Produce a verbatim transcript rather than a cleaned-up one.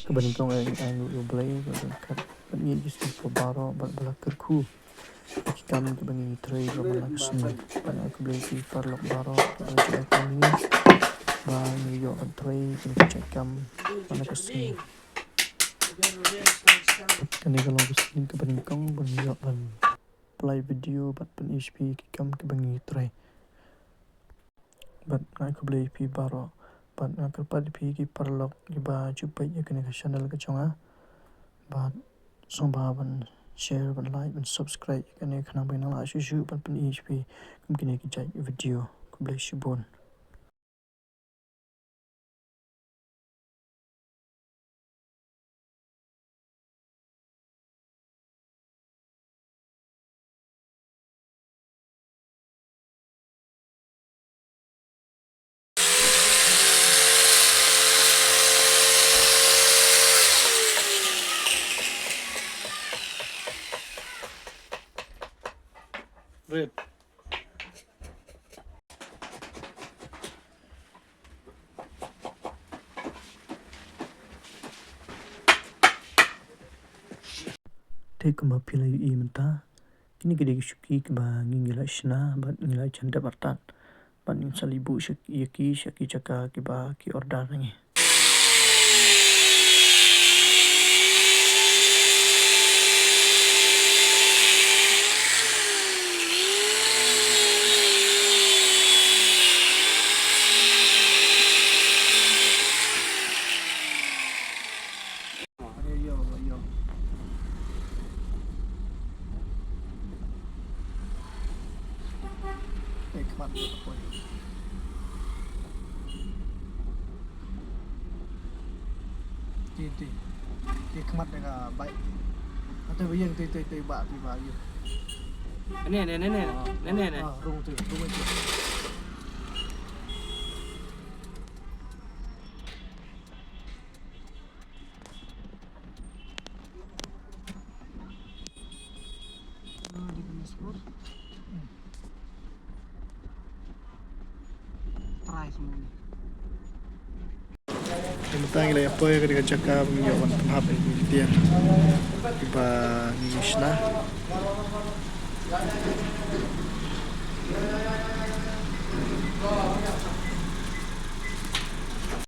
Kaba nyngkong ai nguh ïa U Blei ba la kyrkhu ïa ngi ki sngi baroh bad ba la kyrkhu ïa ki kam kiba ngi trei ruh man la ka sngi. Bad ai khublei ïa phi paralok baroh kiba la ïaid kam ïa ngi ba ngi ïoh ban trei kine ki jait kam man la ka sngi. Kane ka long ka sien kaba nyngkong ba ngi ïoh ban pynlait video bad pyni ïa phi ki kam kiba ngi trei. Bad nga ai khublei ïa phi baroh. Bad nga kyrpad ïa phi ki paralok kiba ju peit ïa kane ka channel ka jong nga. Bad sngewbha ban share, ban like, ban subscribe ïa kane khnang ba ngin nang lah shuh shuh ban pyni ïa phi kum kine ki jait video. Khublei shibun. Red. Te kumba phi la ïohi mynta, kine ki dei ki shuki kiba ngi ngi la shna bad ngi la jan dep artat bad ngin sa leit buh sha ïa ki sha ki jaka kiba ki order na ngi. Eh, khmat. Ti, ti. Ti khmat da ka bike. Ate ba ïeng ti, ti, ti ba, ti ba ïeng. Ane, ane, ane, ane. Ah, ane, ane. Ah, rung ti, rung ti. Try semua ni. Te mynta ngi la ïa poi ka dei ka jaka ba ngi ïoh ban pynhap ïa ki tiar kiba ngi shna.